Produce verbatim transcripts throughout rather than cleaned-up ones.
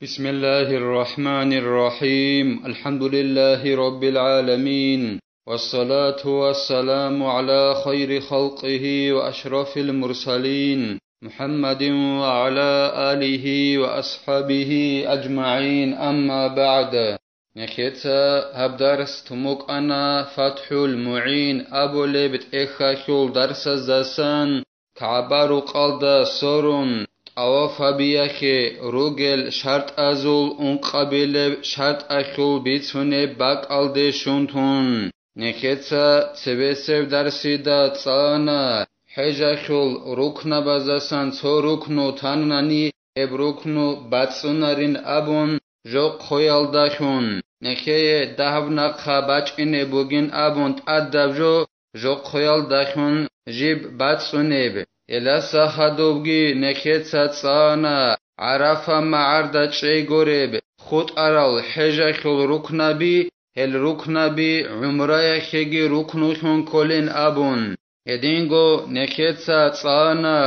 بسم الله الرحمن الرحيم. الحمد لله رب العالمين. والصلاة والسلام على خير خلقه وأشرف المرسلين محمد وعلى آله وأصحابه أجمعين. أما بعد. Нехеца гьаб дарс тун букӀана ФатхӀул МугӀин абулеб тӀехьалъул дарсаздасан, КагӀба рукъалда сорун, тӀаваф гьабиялъе ругел шартӀазул ункъабилеб шартӀалъул бицунеб бакӀалде щун тун. Нехеца цебесеб дарсида цӀана хӀежалъул рукнабаздасан цо рукну танани, гьеб рукну бацӀцӀунарин абун, жо хъоялдалъун, нехее дагьаб нахъа бачӀине бугин абун тӀадаб жо, жо хъоялдалъун жиб бацӀцӀунеб. Гьеласа хадубги нехеца цӀана ГӀарафа магӀарда чӀей гореб хутӀарал хӀежалъул рукнаби, гьел рукнаби гӀумраялъеги рукнулъун кколин абун. Гьединго нехеца цӀана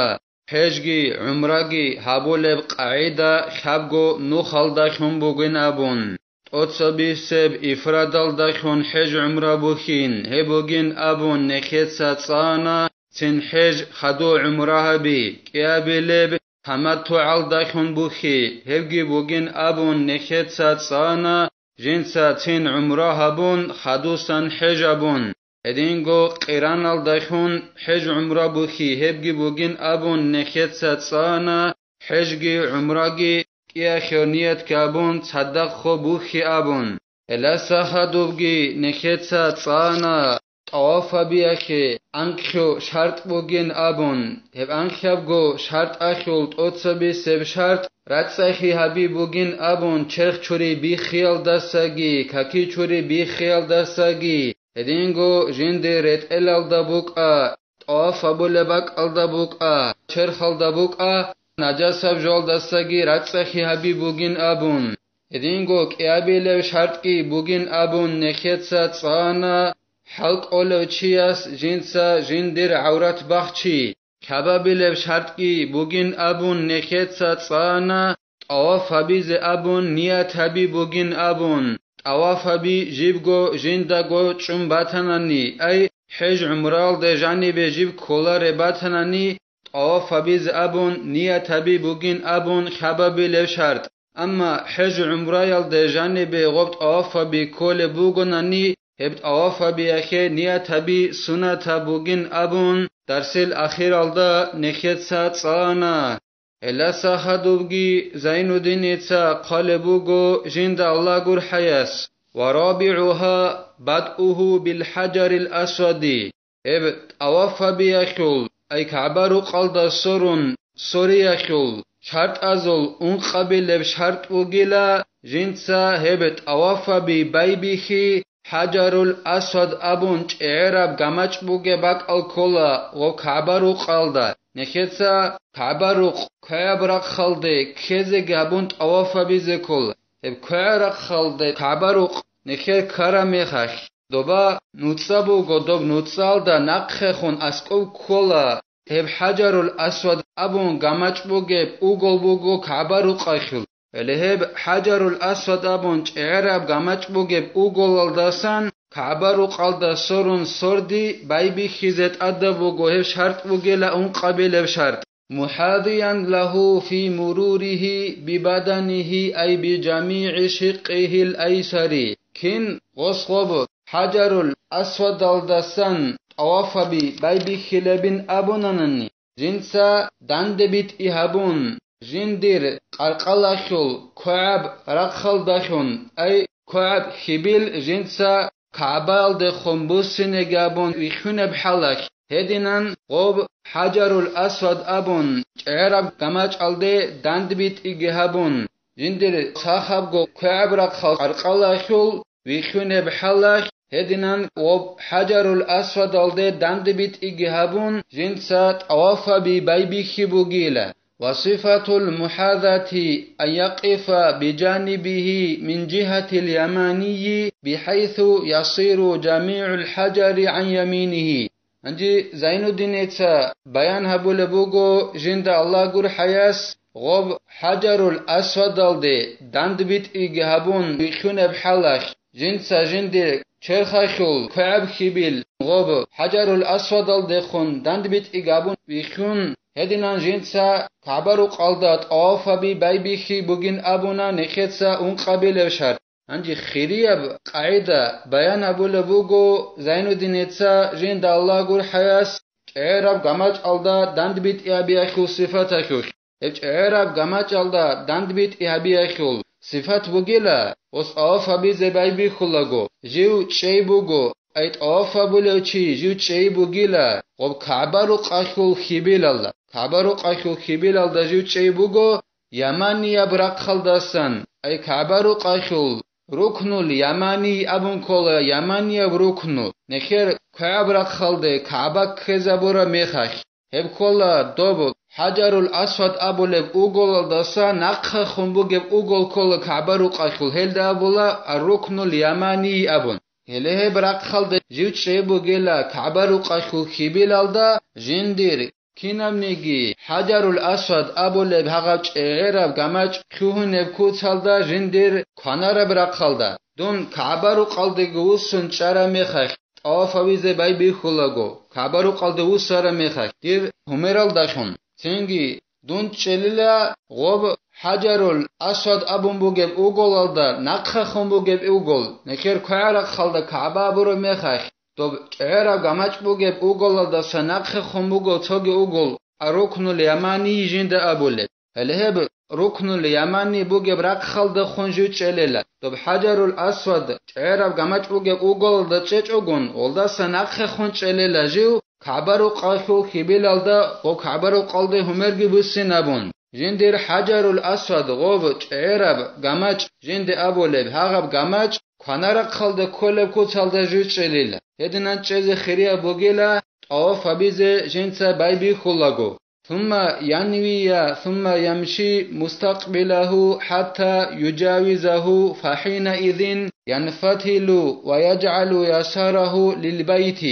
хӀежги гӀумраги гьабулеб къагӀида лъабго нухалдалъун бугин абун. ТӀоцебесеб ифрадалдалъун хӀеж-гӀумра бухьин, гьеб бугин абун нехеца цӀана цин хӀеж хадув гӀумра гьаби, кӀиабилеб таматтугӀалдалъун бухьи, гьебги бугин абун нехеца цӀана жинца цин гӀумра гьабун, хадусан хӀеж гьабун. Гьединго къираналдалъун хӀеж-гӀумра бухьи, гьебги бугин абун нехеца цӀана, хӀежги гӀумраги кӀиахьев ниятги гьабун, цадахъго бухьи абун. Гьеласа хадубги нехеца цӀана тӀаваф гьабиялъе анкьго шартӀ бугин абун, гьеб анкьабго шартӀалъул тӀоцебесеб шартӀ рацӀцӀалъи гьаби бугин абун, черх чури биххиялдасаги каки чури биххиялдасаги, гьединго жиндир ретӀелалда букӀа, тӀаваф гьабулеб бакӀалда букӀа, черхалда букӀа, нажасаб жоялдасаги рацӀцӀалъи гьаби бугин абун. Гьединго кӀиабилеб шартӀги бугин абун нехеца цӀана хӀалкӀолев чияс жинца жиндир гӀаврат бахчи. Кьабабилеб шартӀги бугин абун нехеца цӀана тӀаваф гьабизе абун ният гьаби бугин абун, тӀаваф гьаби жибго жиндаго чӀун батанани, ай, хӀеж-гӀумраялде жанибе жиб кколаре батанани, тӀаваф гьабизе абун ният гьаби бугин абун кьабабилеб шартӀ. Амма хӀеж-гӀумраялде жанибе гъоб тӀаваф гьаби кколеб бугонани, гьеб тӀаваф гьабиялъе ният гьаби суннатаб бугин абун, дарсил ахиралда нехеца цӀана. Гьеласа хадубги Зайнуддиница хъвалеб буго жинда Аллагь гурхӀаяс: «Ва рабигӀугьа бадъугьу бил хӀажарил асвади». Гьеб тӀаваф гьабиялъул, ай КагӀба рукъалда сорун сориялъул шартӀазул ункъабилеб шартӀ бугила, жинца гьеб тӀаваф гьаби байбихьи, ХӀажарул Асвад абун чӀегӀераб гамачӀ бугеб бакӀал ккола гъо КагӀба рукъалда. Нехеца КагӀба рукъ квегӀаб рахъалде ккезеги гьабун тӀаваф гьабизе ккола. Гьеб квегӀаб рахъалде КагӀба рукъ нехер ккараб мехалъ, доба нуцӀа буго, доб нуцӀалда нахъехун аскӀоб ккола гьеб ХӀажарул Асвад абун гамачӀ бугеб угол буго КагӀба рукъалъул. Гьеле гьеб ХӀажарул Асвад абун чӀегӀераб гамачӀ бугеб уголалдасан КагӀба рукъалда сорун сорди байбихьизе тӀадаб буго гьеб шартӀ бугила ункъабилеб шартӀ. «МухӀадиян лагьу фи муруригьи бибаданигьи ай бижамигӀи шикъигьил айсари». Кин гъос гъоб ХӀажарул Асвадалдасан тӀавафаби байбихьилебин абунанани, жинца данде битӀи гьабун, жиндир къаркъалалъул квегӀаб рахъалдалъун, ай квегӀаб хьибил жинца КагӀбаялдехун буссинеги абун вихьунеб хӀалалъ, гьединан гъоб ХӀажарул Асвад абун чӀегӀераб гамачӀалде данде битӀиги гьабун, жиндир сахабго квегӀаб рахъал къаркъалалъул вихьунеб хӀалалъ, гьединан гъоб ХӀажарул Асвадалде данде битӀиги гьабун, жинца тӀавафаби байбихьи бугила. «Ва сифатул мухӀадати ан якъифа бижанибигьи мин жигьатил яманийи бихӀайсу ясиру жамигӀул хӀажари гӀан яминигьи». Гьанже Зайнуддиница баян гьабулеб буго жинда Аллагь гурхӀаяс, гъоб ХӀажарул Асвадалде дандбитӀиги гьабун вихьунеб хӀалалъ, жинца жиндир черхалъул квегӀаб хьибил гъоб ХӀажарул Асвадалдехун дандбитӀиги гьабун вихьун, гьединан жинца КагӀба-рукъалда тӀавафаби байбихьи бугин абуна нехеца ункъабилеб шарт. Гьанже хирияб къагӀида баян гьабулеб буго Зайнуддиница жинда Аллагь гурхӀаяс чӀегӀераб гамачӀалда дандбитӀиябиялъул сифаталъулъ. Гьеб чӀегӀераб гамачӀалда дандбитӀи гьабиялъул сифат бугила, гъос тӀаваф гьабизе байбихьулаго, жив чӀей буго, ай тӀаваф гьабулев чи жив чӀей бугила, гъоб КагӀба-рукъалъул хьибилалда, КагӀба-рукъалъул хьибилалда жив чӀей буго, яманияб рахъалдасан, ай КагӀба-рукъалъул рукнул яманий абун ккола, яманияб рукну, нехер квегӀаб рахъалде КагӀба ккезабураб мехалъ. Гьеб ккола доб ХӀажарул Асвад абулеб уголалдаса нахъахун бугеб угол ккола КагӀба-рукъалъул, гьелда абула ар-рукнул яманий абун. Гьеле гьеб рахъалда жив чӀей бугила КагӀба-рукъалъул хьибилалда жиндир кинабниги ХӀажарул Асвад абулеб гьагъаб чӀегӀераб гамачӀ лъугьунеб куцалда жиндир кванараб рахъалда, дун КагӀба-рукъалдего вуссун чӀараб мехалъ, тӀаваф гьабизе байбихьулаго, КагӀба-рукъалде вуссараб мехалъ, дир гьумералдалъун, цинги дун чӀелила гъоб ХӀажарул Асвад абун бугеб уголалда нахъахун бугеб угол, нехер квегӀаб рахъалда КагӀба абураб мехалъ, доб чӀегӀераб гамачӀ бугеб уголалдаса нахъехун буго цоги угол, ар-рукнул яманий жинда абулеб. Гьеле гьеб рукнул яманий бугеб рахъалдехун жив чӀелила, доб ХӀажарул Асвад чӀегӀераб гамачӀ бугеб уголалда чӀечӀогун, гъолдаса нахъехун чӀелила жив КагӀба-рукъалъул хьибилалда ва КагӀба-рукъалде гьумерги буссинабун. Жиндир ХӀажарул Асвад гъоб чӀегӀераб гамачӀ жинде абулеб гьагъаб гамачӀ кванарахъалда кколеб куцалда жив чӀелила. Гьединан чӀезе хирияб бугила тӀаваф гьабизе жинца байбихьулаго. ثم ينوي ثم يمشي مستقبله حتى يجاوزه فحينئذ ينفتل ويجعل يساره للبيت.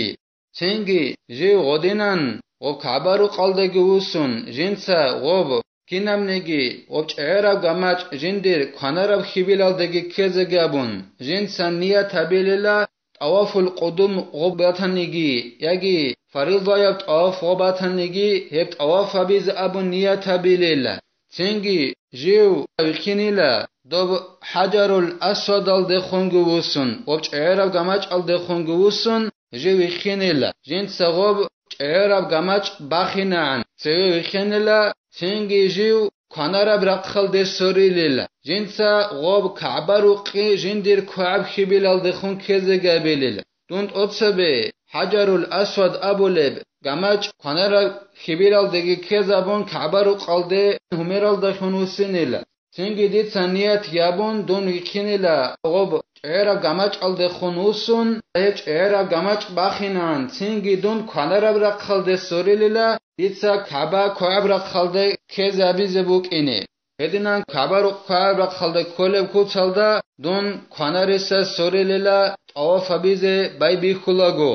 Цинги жив гъодинан гъоб КагӀба-рукъалдаги вуссун, жинца гъоб кинабниги гъоб чӀегӀераб гамачӀ жиндир кванараб хьибилалдаги ккезеги абун, жинца ният гьабилила тӀавафул къудум гъоб батаниги яги фаризаяб тӀаваф гъоб батаниги гьеб тӀаваф гьабизе абун ният гьабилила. Цинги жив вихьинила доб ХӀажарул Асвадалдехунги вуссун, гъоб чӀегӀераб гамачӀалдехунги вуссун, жив вихьинила, жинца гъоб чӀегӀераб гамачӀ бахинегӀан цеве вихьинила, цинги жив кванараб рахъалде сорилила, жинца гъоб КагӀба-рукъи жиндир квегӀаб хьибилалдехун ккезеги абилила. Дун тӀоцебе ХӀажарул Асвад абулеб гамачӀ кванараб хьибилалдеги ккезабун КагӀба-рукъалде гьумералдалъун вуссинила. Цинги дица ният гьабун дун вихьинила гъоб чӀегӀераб гамачӀалдехун вуссун, гьеб чӀегӀераб гамачӀ бахинегӀан, цинги дун кванараб рахъалде сорилила, дица КагӀба квегӀаб рахъалде ккезабизе букӀине. Гьединан КагӀба-рукъ квегӀаб рахъалда кколеб куцалда дун кванариса сорилила тӀаваф гьабизе байбихьулаго.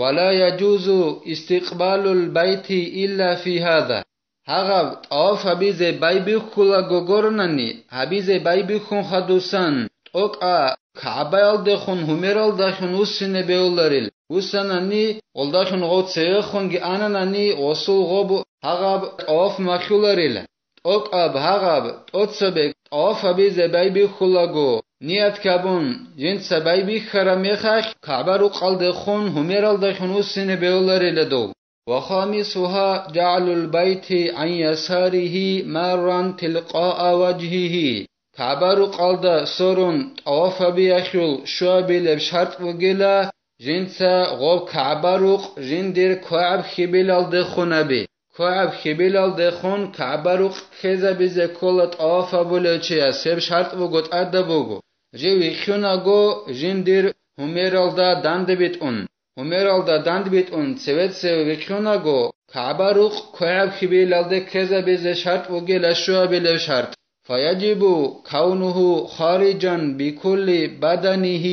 ولا يجوز استقبال البيت إلا في هذا. Гьагъаб тӀаваф гьабизе байбихьулаго гуронани, гьабизе байбихьун хадусан, тӀокӀа КагӀбаялдехун гьумералдалъун вуссине бегьуларил, вуссанани, гъолдалъун гъов цевехунги ананани, гъосул гъоб гьагъаб тӀаваф малъуларила. ТӀокӀаб гьагъаб тӀоцебе тӀаваф гьабизе байбихьулаго ният гьабун, жинца байбихьараб мехалъ КагӀба-рукъалдехун гьумералдалъун вуссине бегьуларила дов. وخامسها جعل البيت عن يساره مارا تلقاء وجهه. КагӀба-рукъалда сорун тӀаваф гьабиялъул щуабилеб шартӀ бугила, жинца гъоб КагӀба-рукъ жиндир квегӀаб хьибилалдехун гьаби. КвегӀаб хьибилалдехун КагӀба-рукъ ккезабизе ккола тӀаваф гьабулев чияс, гьеб шартӀ буго, тӀадаб буго. Жив вихьунаго жиндир гьумералда дандбитӀун, гьумералда дандбитӀун цеве-цеве вихьунаго, КагӀба-рукъ квегӀаб хьибилалде ккезабизе шартӀ бугила щуабилев шартӀ. فيجب كونه خارجا بكل بدنه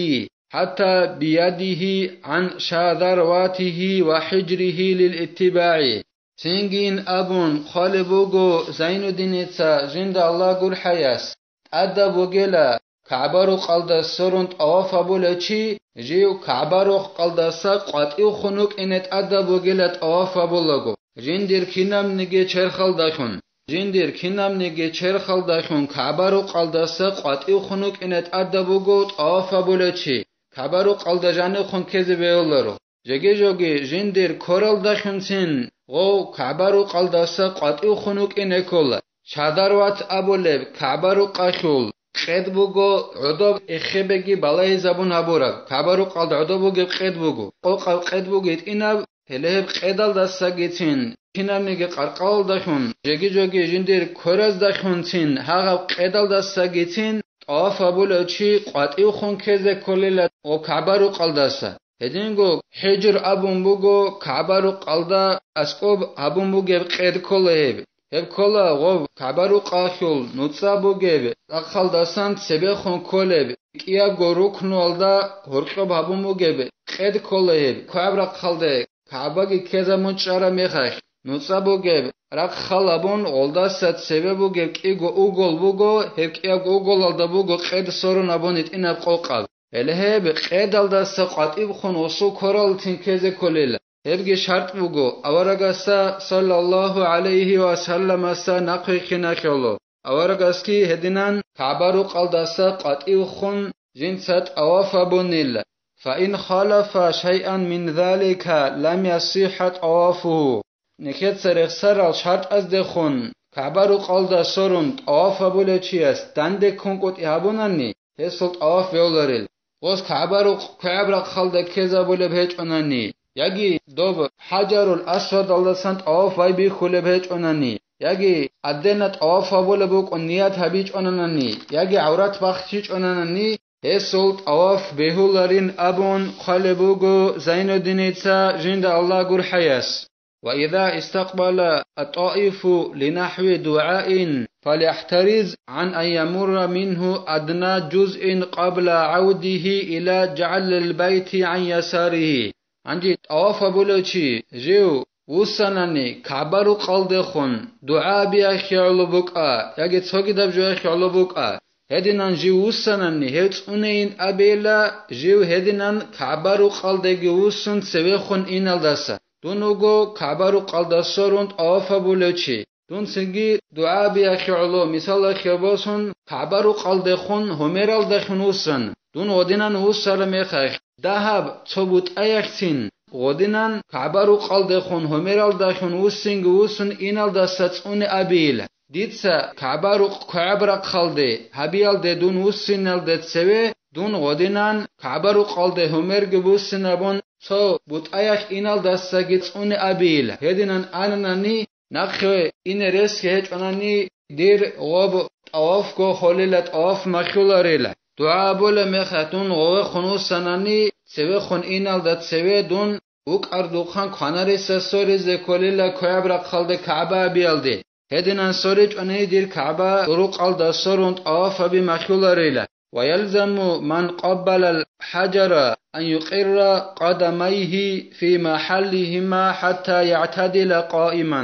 حتى بيده عن شذرواته وحجره للاتباع. Цинги ин абун хъвалеб буго Зайнуддиница жинда Аллагь гурхӀаяс: тӀадаб бугела КагӀба-рукъалда сорун тӀаваф гьабулев чи, жив КагӀба-рукъалдаса къватӀивхун вукӀине тӀадаб бугела тӀаваф гьабулаго, жиндир кинабниги черхалдалъун, жиндир кинабниги черхалдалъун КагӀба-рукъалдаса къватӀивхун вукӀине тӀадаб буго тӀаваф гьабулев чи, КагӀба-рукъалда жанивхун ккезе бегьуларо. Жеги-жоги жиндир квералдалъунцин гъов КагӀба-рукъалдаса къватӀивхун вукӀине ккола. Чадарват абулеб КагӀба-рукъалъул къед буго гӀодоб эхебеги балагьизабун гьабураб, КагӀба-рукъалда гӀодоб бугеб къед буго, къокъаб къед буго гьитӀинаб, гьеле гьеб къедалдасагицин, кинабниги къаркъалалдалъун, жеги-жоги жиндир квераздалъунцин гьагъаб къедалдасагицин тӀаваф гьабулев чи къватӀивхун ккезе кколила гъоб КагӀба-рукъалдаса. Гьединго хӀижр абун буго КагӀба-рукъалда аскӀоб гьабун бугеб къед ккола гьеб. Гьеб ккола гъоб КагӀба-рукъалъул нуцӀа бугеб рахъалдасан цебехун кколеб кӀиябго рукнуялда гьоркьоб гьабун бугеб къед ккола гьеб. КвегӀаб рахъалде КагӀбаги ккезабун чӀараб мехалъ, нуцӀа бугеб рахъ хал гьабун, гъолдаса цебе бугеб кӀиго угол буго, гьеб кӀиябго уголалда буго къед сорун гьабун гьитӀинаб къокъаб. Гьеле гьеб къедалдаса къватӀибхъун гъосул квералцин ккезе кколел. Гьебги шартӀ буго, аварагасда, саллаллагьу гӀалайгьи ва салламасда, нахъвихьиналъул. Аварагасги гьединан КагӀба-рукъалдаса къватӀивхъун жинца тӀаваф гьабунила. Фаин халафа шайъан мин залика лам ясихӀа тӀавафугьу. Нехеца рехсарал шартӀаздехун КагӀба-рукъалда сорун тӀаваф гьабулев чияс данде ккун къотӀи гьабунани, гьесул тӀаваф бегьуларел. Гъос КагӀба-рукъ квегӀаб рахъалда ккезабулеб гьечӀонани, яги доб ХӀажарул Асвадалдасан тӀаваф байбихьулеб гьечӀонани, яги гӀаддена тӀаваф гьабулеб букӀун ният гьабичӀонанани, яги гӀаврат бахчичӀонанани, гьесул тӀаваф бегьуларин абун хъвалеб буго Зайнуддиница жинда Аллагь гурхӀаяс. وإذا استقبل الطائف لنحو دعاء فليحترز عن أن يمر منه أدنى جزء قبل عوده إلى جعل البيت عن يساره. Гьанже тӀаваф гьабулев чи жив вуссанани КагӀба-рукъалдехун дугӀа абиялъе гӀоло букӀа яги цогидаб жоялъе гӀоло букӀа. Гьединан жив вуссанани гьев цӀунейин абейила, жив гьединан КагӀба-рукъалдеги вуссун цевехун иналдаса. Дун вуго КагӀба-рукъалда сорун тӀаваф гьабулев чи. Дун цинги дугӀа абиялъе гӀоло, мисалалъе босун, КагӀба-рукъалдехун гьумералдалъун вуссан. Дун гъодинан вуссараб мехалъ, дагьаб цо бутӀаялъцин гъодинан КагӀба-рукъалдехун гьумералдалъун вуссинги вуссун иналдаса цӀуне абейила. Дица КагӀба-рукъ квегӀаб рахъалде гьабиялде дун вуссиналде цеве, дун гъодинан КагӀба-рукъалде гьумерги буссинабун цо бутӀаялъ иналдасаги цӀуне абейила. Гьединан ананани, нахъе ине ресги гьечӀонани, дир гъоб тӀавафго холела, тӀаваф махьуларила. ДугӀа абулеб мехалъ дун гъовехун вуссанани, цевехун иналда цеве дун вукӀардухъан кванариса соризе кколила квегӀаб рахъалде КагӀба абиялде. Гьединан соричӀони дир КагӀба-рукъалда сорун тӀаваф гьаби махьуларила. ويلزم من قبل الحجر أن يقر قدميه في محلهما حتى يعتدل قائما.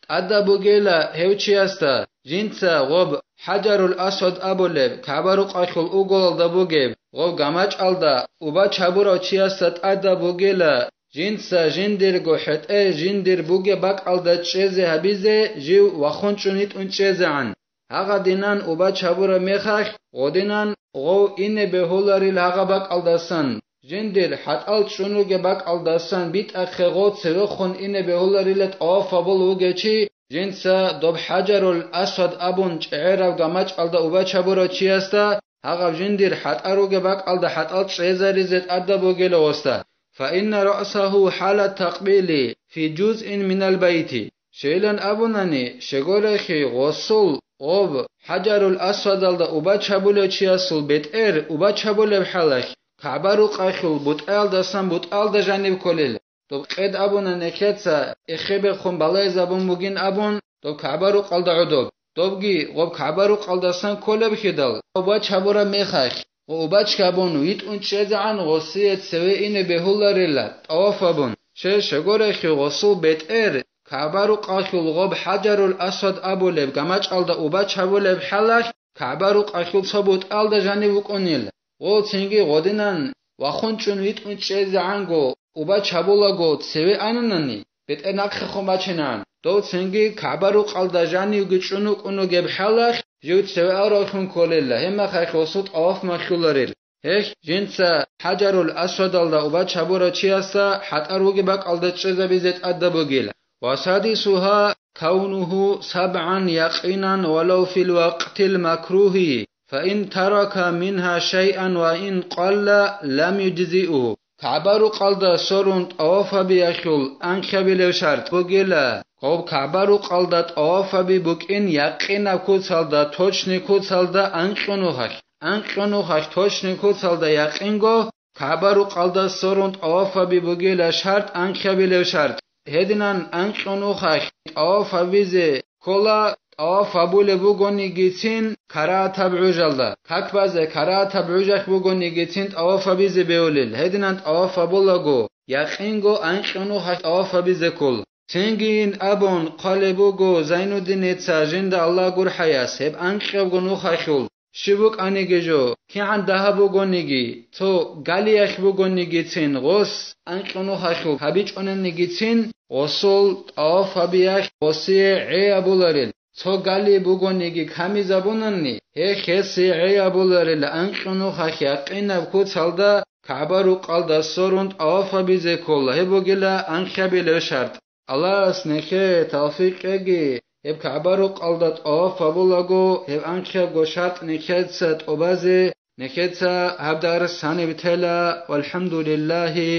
ТӀадаб бугела гьев чиясда жинца гъоб ХӀажарул Асвад абулеб КагӀба-рукъалъул уголалда бугеб гъоб гамачӀалда убач гьабурав чиясда тӀадаб бугела жинца жиндирго хӀетӀе жиндир бугеб бакӀалда чӀезе гьабизе жив вахун чӀун йитӀун чӀезегӀан. Гьагъадинан убач гьабураб мехалъ, гъодинан гъов ине бегьуларил гьагъа бакӀалдасан, жиндир хӀатӀал чӀун ругеб бакӀалдасан битӀахъе гъов цевехун ине бегьуларила тӀаваф гьабул вугев чи, жинца доб ХӀажарул Асвад абун чӀегӀераб гамачӀалда убач гьабурав чиясда, гьагъаб жиндир хӀатӀа ругеб бакӀалда хӀатӀал чӀезаризе тӀадаб бугела гъосда. فإن رأسه حال التقبيل في جزء من البيت. Щайилан абунани, щегорехи гъосул гъоб ХӀажарул Асвадалда убач гьабулев чиясул бетӀер убач гьабулеб хӀалалъ, КагӀба-рукъалъул бутӀаялдасан бутӀаялда жаниб кколел. Доб къед абуна нехеца эхебехун балайзабун бугин абун, доб КагӀба-рукъалда гӀодоб. Добги гъоб КагӀба-рукъалдасан кколебхидал, убач гьабураб мехалъ, ва убач гьабун витӀун чӀезегӀан гъосие цеве ине бегьуларила, тӀаваф гьабун. Щай щегорехи гъосул бетӀер КагӀба-рукъалъул гъоб ХӀажарул-Асвад абулеб гамачӀалда убач гьабулеб хӀалалъ, КагӀба-рукъалъул цо бутӀалда жанив вукӀунила. Гъо цинги гъодинан вахун чӀун витӀун чӀезегӀанго убач гьабулаго цеве ананани, бетӀер нахъехун бачинан, дов цинги КагӀба-рукъалда жанивги чӀун вукӀун вугеб хӀалалъ, жив цеве аравлъун кколела, гьебмехалъ гъосул тӀаваф малъуларел. Гьелъ жинца ХӀажарул-Асвадалда убач гьабурав чиясда хӀатӀар вугеб бакӀалда чӀезабизе тӀадаб бугила. وسادسها كونه سبعا يقينا ولو في الوقت المكروه، فإن ترك منها شيئا وإن قل لم يجزئه. КагӀба-рукъалда сорун тӀаваф гьабиялъул анкьабилев шарт бугила, гъоб КагӀба-рукъалда тӀаваф гьаби букӀин якъинаб куцалда, точный куцалда анкьун вухалъ. Анкьун вухалъ точный куцалда якъинго, КагӀба-рукъалда сорун тӀаваф гьаби бугила шарт анкьабилев шарт. Гьединан анкьун вухалъ тӀаваф гьабизе ккола, тӀаваф гьабулеб бугонигицин карагьатаб гӀужалда, как базе карагьатаб гӀужалъ бугонигицин тӀаваф гьабизе бегьулел. Гьединан тӀаваф гьабулаго, якъинго анкьун вухалъ тӀаваф гьабизе ккола. Цинги ин абун хъвалеб буго Зайнуддиница жинда Аллагь гурхӀаяс, гьеб анкьабго нухалъул щиб букӀаниги жо, кигӀан дагьаб бугониги, цо галиялъ бугонигицин гъос, анкьун вухалъул гьабичӀонанигицин гъосул тӀаваф гьабиялъ гъосие гӀей абуларел, цо гали бугониги камизабунанни, гьехъ гьесие гӀей абуларел анкьун вухалъ якъинаб куцалда КагӀба-рукъалда сорун тӀаваф гьабизе ккола, гьеб бугила анкьабилев шарт. Аллагьас нехее тавфикъ кьеги, гьеб КагӀба-рукъалда тӀаваф гьабулаго, гьеб анкьабго шартӀ нехеца тӀубазе, нехеца гьаб дарс гьаниб тела, валхӀамдулиллагьи